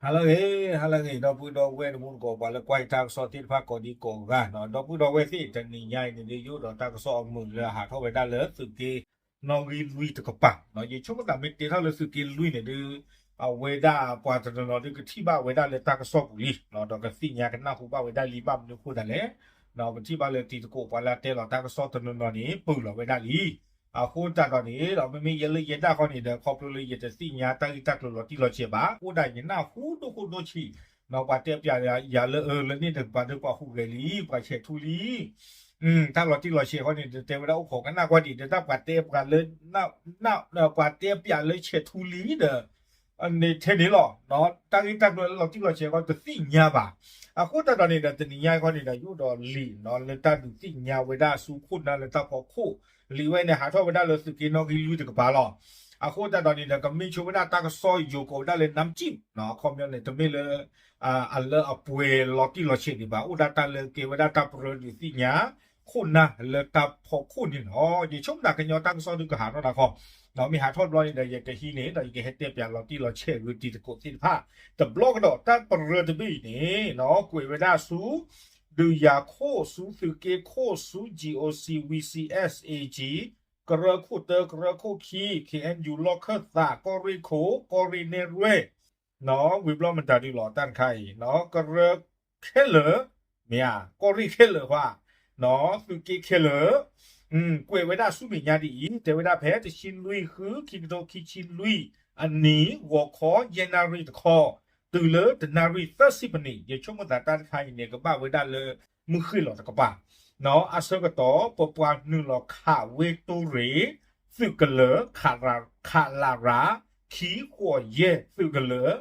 ဟါလၢအဂ့ၤ, ဟါလၢအဂ့ၤ ဒီပုၢ်ဒီဝဲၢ်တံၤသကိး ပှၤလၢကွၢ်ယတၢ်ကစီၣ်သ့ၣ်တဖၣ်ကိးဒံကိးဂၤ, ဒီပုၢ်ဒီဝဲၢ်သ့ၣ် တနံၤညါအံၤန့ၣ် ဒ်ယအိၣ်ဒီးတၢ်ကစီၣ်အမုာ်လၢအဟးထီၣ်ဝဲဒၣ်လၢသုးက့နီၣ်ဂံၢ်လွံၢ်တကပၤ, ယဆိကမိၣ်သးမ့ၢ်တဲထီၣ်လၢသုးက့လွံၢ်န့ၣ်ဒုး အဝဲဒၣ်ပှၤတနီၤနီၤဒုးကထံၣ်ဘၣ်ဝဲဒၣ်လၢတၢ်ကစီၣ်ပူၤလံ, ဒီးကသ့ၣ်ညါကနၢ်ဟူဘၣ်ဝဲဒၣ်လံ ဘၣ်မနုၤအဃိသတးလဲၣ်, ပထံၣ်ဘၣ်လၢတံၤသကိး ပှၤလၢအတဲလီၤတၢ်ကစီၣ်တနီၤနီၤန့ၣ် ပၢၢ်လီၤဝဲဒၣ်လံ. အဃိသတးဒီးန့ၣ်ဒီး မ့မ့ၢ်ယဲလၢယဲဒၣ်ဃီန့ၣ်ဒီး ခီဖျိလၢယတသ့ၣ်ညါတၢ်ဂ့ၢ်တၢ်ကျိၤလီၤတံၢ်လီၤဆဲးဘၣ်, အိၣ်ဒၣ်ယနၢ်ဟူဒိၣ်ဃိဒိၣ်ဆံး, ပှၤတဲပၠးယၤလၢအၢလၢန့ၣ်တကပၤဒီး ပှၤဟူးဂဲၤလံ ပှၤဆဲးထူလံ တၢ်လီၤတံၢ်လီၤဆဲးဃီန့ၣ် တဲဝဲဒၣ်အိၣ်ခိးကနၣ်ကွၢ်ဒံး ဒီးတၢ်ပှၤတဲပှၤလၢ ပှၤတဲပၠးလၢဆဲးထူလံဒီး န့ၣ်ထဲန့ၣ်လီၤ. တၢ်ဂ့ၢ်တၢ်ကျိၤလၢလီၤတံၢ်လီၤဆဲးဃီတသ့ၣ်ညါဘၣ်. အဃိသတးဒီးန့ၣ်ဒီး တနံၤညါဃီန့ၣ်ဒီး ယအိၣ်ဒီးလံာ်လၢတၢ်ဒုးသ့ၣ်ညါဝဲဒၣ်ဆူခိၣ်နၢ်လၢတၢ်ဖီခိၣ်, လံာ်ဝဲန့ၣ် ဟးထီၣ်ဝဲဒၣ်လၢသုးက့နီၣ်ဂံၢ်လွံၢ်တကပၤလီၤ. အဃိသတးဒီးန့ၣ်ဒီး ကမ့ၢ်ဆိဝဲဒၣ်တၢ်ကစီၣ်ယိၤကိးဝဲဒၣ်လၢ နမ်းကျိုင်း အခီပညီန့ၣ် တမ့ၢ်လၢ အလၢအပှဲၤလီၤတံၢ်လီၤဆဲးဒံးဘၣ်, အိၣ်ဒၣ်တၢ်လၢကဲဝဲဒၣ်တၢ်ပရၢဒုးသ့ၣ်ညါ ခိၣ်နၢ်လၢတၢ်ဖီခိၣ်န့ၣ်လီၤ. ယဆိကမိၣ်သးကညီတၢ်ကစီၣ်ဒုးကဟးထီၣ်ဒၣ်ဃီ, ဒီးမ့ၢ်ဟးထီၣ်တဘျီန့ၣ်ဒီး ယကဟံးန့ၣ် ဒီးယကဟဲတဲပၠးလီၤတံၢ်လီၤဆဲးဂ့ၤတံၤသကိးသ့ၣ်တဖၣ်, တဘျီကဒီး တၢ်ပရၢတဘ့ၣ်အံၤန့ၣ် ကွဲးဝဲဒၣ်ဆူ ဒုးယၤခိၣ် ဆူသုးက့ခိၣ် ဆူ G O C V C S A G ကရၢခိၣ်တၢ ကရၢခိၣ်ခံ K N U လီၢ်ခၢၣ်သး ကီၢ်ရ့ၣ်ခိၣ် ကီၢ်ရ့ၣ်နဲၣ်ရွဲၣ် ဝံၤဘျီမတၤဒုးလီၤ တၢ်တခါအံၤ ကရၢခဲလၢာ်, မ့ၢ်ဧါ, ကီၢ်ရ့ၣ်ခဲလၢာ်ဃီ, သုးက့ခဲလၢာ်, ကွဲးဝဲဒၣ်ဆူမဲာ်ညါဒ်အံၤ, တဲဝဲဒၣ်ဖဲတဆံလွံၢ် ဃု ခံကထိခံဆံလွံၢ်အနံၤ ဂီၤခီ ယဲၢ်နၣ်ရံၣ်တခီ, တုၤလၢတနၣ်ရံၣ်သၢဆံမံးနံး, ယဆိကမိၣ်သးတၢ်တခါအံၤန့ၣ် ကဘၣ်ဝဲဒၣ်လၢ မုၢ်ဃ့ၢ်လီၤတကပၤ အဆၢကတီၢ် ပပှၤနုာ်လီၤခးဝ့တိရ့ၣ် သုးကလၢၤ ခလရ ခံဃိးယဲၢ် သုးကလၢၤ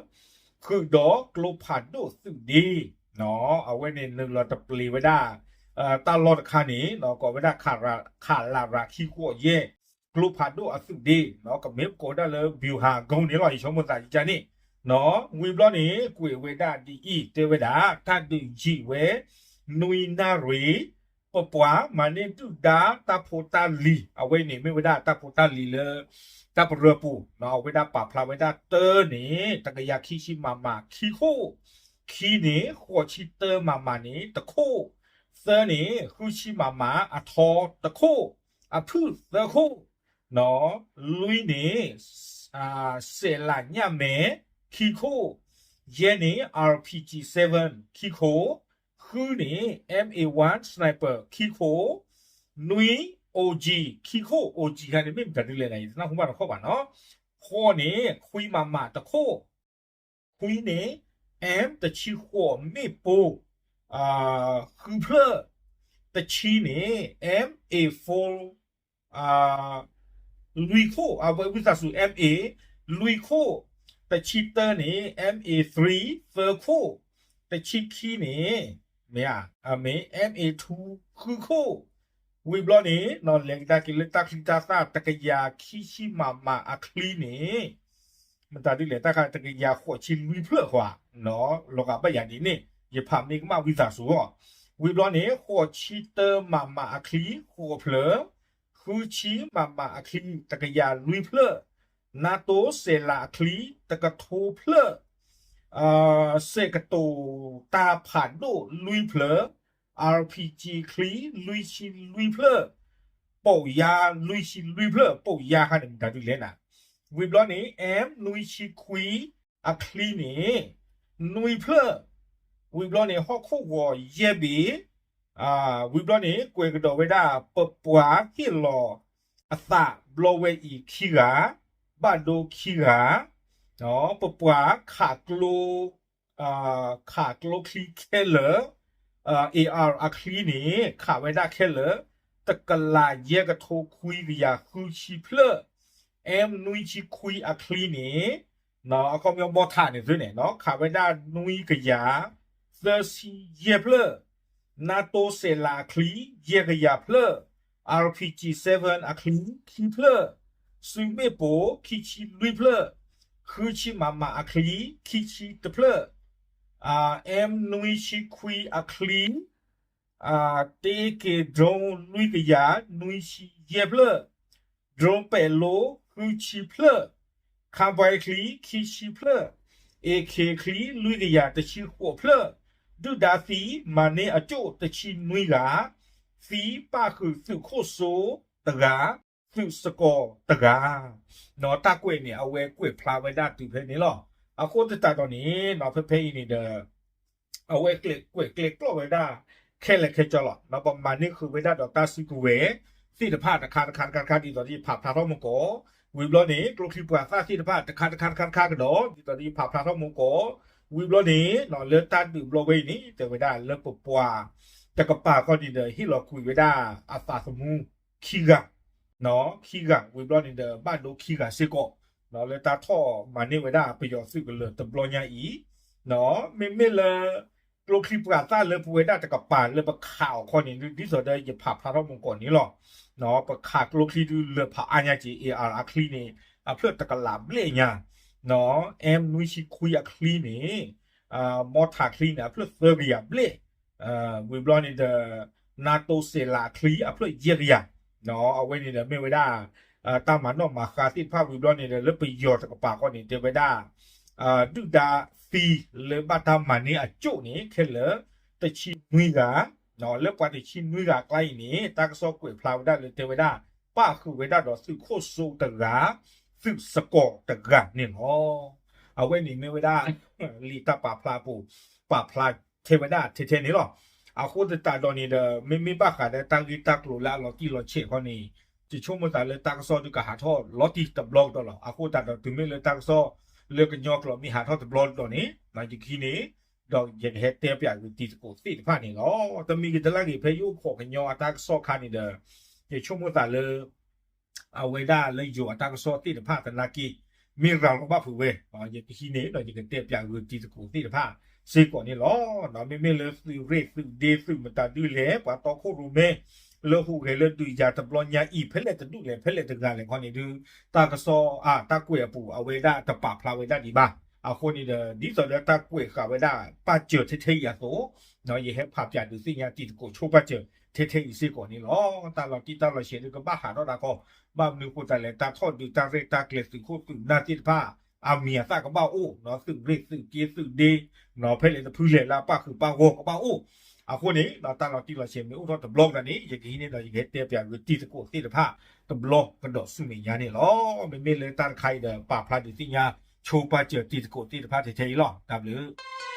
ဃုာ်ဒီးကျိဖးဒိၣ်သုးဒ့, အဝဲန့ၣ်နုာ်လီၤတပျ့ၤဝဲဒၣ် တၢ်လီၢ်တခါန့ၣ် ကိးဝဲဒၣ် ခလရ ခံဃိးယဲၢ် ကျိဖးဒိၣ်အသုးဒ့, ကမ့ၢ်ပကိးဝဲဒၣ်လၢ ဗျူဟာကုန်း န့ၣ်လီၤ ယဆိကမိၣ်သးယကန့ၣ်, ဝံၤဘျီန့ၣ် ကွဲးဝဲဒၣ်ဒ်အံၤ တဲဝဲဒၣ် တၢ်ဒုးယံာ်ဝဲ နွံနၣ်ရံၣ်, ပပှၤမၤန့ၢ်ဒုၣ်ဒါတၢ်ဖိတၢ်လံၤ, အဝဲန့ၣ်မ့ၢ်ဝဲဒၣ်တၢ်ဖိတၢ်လံၤလၢ တၢ်ပရၢပူၤ, အဝဲဒၣ်ပာ်ဖျါဝဲဒၣ်တၢန့ၣ် တကယၤခံဆံမမ ခံခိၣ်, ခံန့ၣ် ဃိးဆံတၢမမန့ၣ် တခိၣ်, သၢန့ၣ် ဃုဆံမမ အထီတခိၣ်, အဖုၣ်သၢခိၣ်, လွံၢ်န့ၣ် စဲးလးညၣ်မဲ ခံခိၣ်, ယဲၢ်န့ၣ် R P G seven ခံခိၣ်, ဃုန့ၣ် M A one sniper ခံခိၣ်, နွံ O G ခံခိၣ်, O G ခါန့ၣ် မ့ၢ်မတၤဒ်လဲၣ်န့ၣ် ယတနၢ်ဟူဘၣ်တခီဘၣ်နီၤ, ဃိးန့ၣ် ခွံမမ တခိၣ်, ခွံန့ၣ် M တဆံဃိး မ့ၣ်ပိၢ် ဃုဖျၢၣ်, တဆံန့ၣ် M A four လွံၢ်ခိၣ်, အဝဲဝံသးစူၤ M A လွံၢ်ခိၣ်, တဆံတၢန့ၣ် M A three သၢခိၣ်, တဆံခံန့ၣ် မ့ၢ် M A two ဃုခိၣ်, ဝံၤဘျီန့ၣ် လဲၤကဒါက့ၤလၢတၢ်ချံတၢ်သၣ် တကယၤခံဆံမမအချံန့ၣ် မတၤဒ်လဲၣ် တၢ်ခါတကယၤဃိးဆံလွံၢ်ဖျၢၣ်ဃီ, လီၤဂာ်ဘၣ်ယၤဒ်န့ၣ် ယဖးမ့ၢ်ကမၣ်ဝံသးစူၤအီၤ, ဝံၤဘျီန့ၣ် ဃိးဆံတၢမမအချံ ဃိးဖျၢၣ်, ဃုဆံမမအချံ တကယၤလွံၢ်ဖျၢၣ်, နါတိစဲးလးအချံ တကထိဖျၢၣ်, စဲးကတိၤတၢ်ဖးဒိၣ်လွံၢ်ဖျၢၣ်, R P G ချံ လွံၢ်ဆံလွံၢ်ဖျၢၣ်, ပိာ်ယါလွံၢ်ဆံလွံၢ်ဖျၢၣ်, ပိာ်ယါခါန့ၣ် မတၤဒ်လဲၣ်နၤ, ဝံၤဘျီန့ၣ် M နွံဆံခွံ အချံန့ၣ် နွံဖျၢၣ်, ဝံၤဘျီန့ၣ် ဟီၣ်ခိၣ်ဂီၤယဲၢ်ဘ့ၣ်, ဝံၤဘျီန့ၣ် ကွဲးကဒီးဝဲဒၣ် ပပှၤဟ့ၣ်လီၤအသးဘျီဝဲအံၤခံဂၤ, ဘၣ်ဒိခံဂၤ, ပပှၤခးကျိ ခးကျိချံခဲလၢာ်, A R အချံန့ၣ် ခးဝဲဒၣ်ခဲလၢာ် တကလးယဲၢ်ကထိခွံကယၤဃုဆံဖျၢၣ်, M နွံဆံခွံအချံန့ၣ် အခီပညီဘီထးန့ၣ်သုန့ၣ် ခးဝဲဒၣ်နွံကယၤ သၢဆံယဲၢ်ဖျၢၣ်, နါတိစဲးလးအချံ ယဲၢ်ကယၤဖျၢၣ်, R P G seven အချံ ခံဖျၢၣ်, စုမ့ၣ်ပိၢ် ခံဆံလွံၢ်ဖျၢၣ်, ဃုဆံမမအချံ ခံဆံတဖျၢၣ်, M နွံဆံခွံအချံ တ့က့ၤ drone လွံၢ်ကယၤ နွံဆံယဲၢ်ဖျၢၣ်, drone ပဲာ်လိ ဃုဆံဖျၢၣ်, ခါဘွဲချံ ခံဆံဖျၢၣ်, AK ချံလွံၢ်ကယၤတဆံဃိးဖျၢၣ်, ဒုၣ်ဒါသံ မၤန့ၢ်အကၠိၣ်တဆံနွံဂၤ, သံပၣ်ဃုာ်သုးခိၣ်စိတဂၤ, သုးစကီၤတဂၤ, နီၢ်တၢ်ကွဲးန့ၣ် အဝဲကွဲးဖျါဝဲဒၣ်တုၤဖဲန့ၣ်လီၤ. အဃိသတးဒီးန့ၣ် နီၢ်ဖဲဖဲအံၤန့ၣ်ဒီး အဝဲကျဲးကွဲးကျဲးကျီဝဲဒၣ် ခဲလၢာ်ခဲဆ့လီၤ. နီၢ်ပမၤန့ၢ်ဃုာ်ဝဲဒၣ်ဒီးတၢ်စုကဝဲၤသ့ၣ်တဖၣ်တခါတခါတခါတခါ ဒ်သိးဒီးယဖးဖျါထီၣ်မူကီၢ်, ဝံၤဘျီန့ၣ် ကျိချံပှၤသၣ်သ့ၣ်တဖၣ်တခါတခါတခါတခါကဒီး ဒ်သိးဒီးယဖးဖျါထီၣ်မူကီၢ်, ဝံၤဘျီန့ၣ် လၢတၢ်ဒုးဘျီဝဲအံၤန့ၣ် တဲဝဲဒၣ်လၢပပှၤတကပၤခီန့ၣ်ဒီး ဟ့ၣ်လီၤကွံာ်ဝဲဒၣ်အသးသမူခံဂၤ ခံဂၤ ဝံၤဘျီန့ၣ်ဒီး ဘၣ်ဒိခံဂၤစ့ၢ်ကီး လၢတၢ်ထီၣ်မၤန့ၢ်ဝဲဒၣ်ပယီၤသုးကလၢၤတဘျီညါအံၤ, မ့မ့ၢ်လၢ ကျိချံပှၤသၣ်လၢပဝဲဒၣ်တကပၤလၢပခးအီၤခီန့ၣ် ဒ်သိးဒီးယဖးဖျါထီၣ်မူကီၢ်န့ၣ်လီၤ. ပခးကျိချံဒုးလၢဖးအါညါက့ၤ AR အချံန့ၣ် အဖျၢၣ်တကလးဘျဲၣ်ညါ, M နွံဆံခွံအချံန့ၣ် မီထးချံန့ၣ် အဖျၢၣ်သၢကယၤဘျဲၣ်, ဝံၤဘျီန့ၣ်ဒီး နၢ်တိစဲးလးအချံအဖျၢၣ်ယဲၢ်ကယၤ, အဝဲန့ၣ်ဒီးမ့ၢ်ဝဲဒၣ် တၢ်မၤနီၣ်မၤဃါသ့ၣ်တဖၣ်ဝံၤဘျီန့ၣ်ဒီး လၢပယီၤတကပၤဃီန့ၣ် တဲဝဲဒၣ် ဒုၣ်ဒါသံလၢဘၣ်တၢ်မၤန့ၢ်အကၠိၣ်န့ၣ် ခဲလၢာ်တဆံနွံဂၤ, လၢပှၤတဆံနွံဂၤအကျါအံၤန့ၣ် တၢ်ကစီၣ်ကွဲးဖျါဝဲဒၣ်လၢတဲဝဲဒၣ် ပၣ်ဃုာ်ဝဲဒၣ်ဒီးသုးခိၣ်စိတဂၤ, သုးစကီၤတဂၤန့ၣ်လီၤ. အဝဲန့ၣ်မ့ၢ်ဝဲဒၣ် လံာ်တၢ်ပာ်ဖျါအပူၤ ပာ်ဖျါထဲဝဲဒၣ်ထဲထဲန့ၣ်လီၤ. အဃိသတးဒီးန့ၣ်ဒီး မ့မ့ၢ်ဘၣ်ဃးဒီးတၢ်ဂ့ၢ်တၢ်ကျိၤလၢအလီၤတံၢ်လီၤဆဲးခီန့ၣ် ယဆိကမိၣ်သးလၢတၢ်ကစီၣ်ဒုးကဟးထီၣ်လီၤတံၢ်တဘျီကဒီးလီၤ. အဃိသတးဒီးတုၤမ့ၢ်လၢတၢ်ကစီၣ်လၢကညီကျိာ်မ့ၢ်ဟးထီၣ်တဘျီကဒီးန့ၣ် ယကဟံးန့ၢ် ဒီးယကဟဲတဲပၠးဂ့ၤတံၤသကိးသ့ၣ်တဖၣ်န့ၣ်လီၤ. တမံၤဂ့ၤတလၢ်ဂ့ၤ ဖဲယအိၣ်ခိးကညီအတၢ်ကစီၣ်ခါန့ၣ်ဒီး ယဆိကမိၣ်သးလၢ အဝဲဒၣ်လၢယိၤအတၢ်ကစီၣ်သ့ၣ်တဖၣ်သနာ်က့ မ့ၢ်ရၤလီၤဘၣ်ဖုးဝဲ ယကဟံးန့ၢ်ဒီးယကတဲပၠးဂ့ၤတံၤသကိးသ့ၣ်တဖၣ်စ့ၢ်ကီးန့ၣ်လီၤ. မ့မ့ၢ်လၢသုးရ့ၣ်သုးဒ့သုးမတၤဒုလဲၣ် ပှၤတီခိၣ်ရိၣ်မဲ လၢဟူးဂဲၤလၢဒုးယၤတဘျီညါအံၤ ဖဲလဲၣ်တဒူၣ်လဲၣ် ဖဲလဲၣ်တဂၤလဲၣ်ခီန့ၣ်ဒု တၢ်ကစီၣ်အတၢ်ကွဲးအပူၤ အဝဲဒၣ်တပာ်ဖျါဝဲဒၣ်ဒံးဘၣ်. အဃိန့ၣ်ဒီး ဒ်သိးဒီးတၢ်ကွဲးဃာ်ဝဲဒၣ်ပၢ်စၢၤထဲထဲအံၤအသိး ယဟဲဖးပၠးဒုးသ့ၣ်ညါတံၤသကိးဆိပာ်စၢၤထဲထဲအံၤစ့ၢ်ကီးန့ၣ်လီၤ. တၢ်လီၤတံၢ်တၢ်လီၤဆဲးဒုကဘၣ်ဟးထီၣ်တၢ်ကီ ဘၣ်မနုၤဃိသတးလဲၣ် တၢ်ထီၣ်ဒုးတၢ်ရဲၣ်တၢ်ကျဲၤသုးခိၣ်သုးနၢ်သ့ၣ်တဖၣ် အမံၤအသၣ်ကဘၣ်အိၣ် သုးရ့ၣ်သုးက့သုးဒ့ ဖဲလဲၣ်တဖုလဲၣ်လၢအပၣ်ဃုာ်ပၣ်ဂီၢ်ကဘၣ်အိၣ်. အဃိန့ၣ် တၢ်လီၤတံၢ်လီၤဆဲးမ့ၢ်အိၣ်ထီၣ်တဘျီကဒီးန့ၣ် ယကဟံးန့ၢ်ဒီးယကဟဲတဲပၠးဂ့ၤတံၤသကိးသ့ၣ်တဖၣ် တဘျီကဒီးဆူမဲာ်ညါန့ၣ်လီၤ. မ့မ့ၢ်လၢတၢ်တခါအံၤဒီး ပာ်ဖျါဒုးသ့ၣ်ညါဆိပာ်စၢၤတံၤသကိးသ့ၣ်တဖၣ်ထဲထဲအံၤလီၤ. တၢ်ဘျုး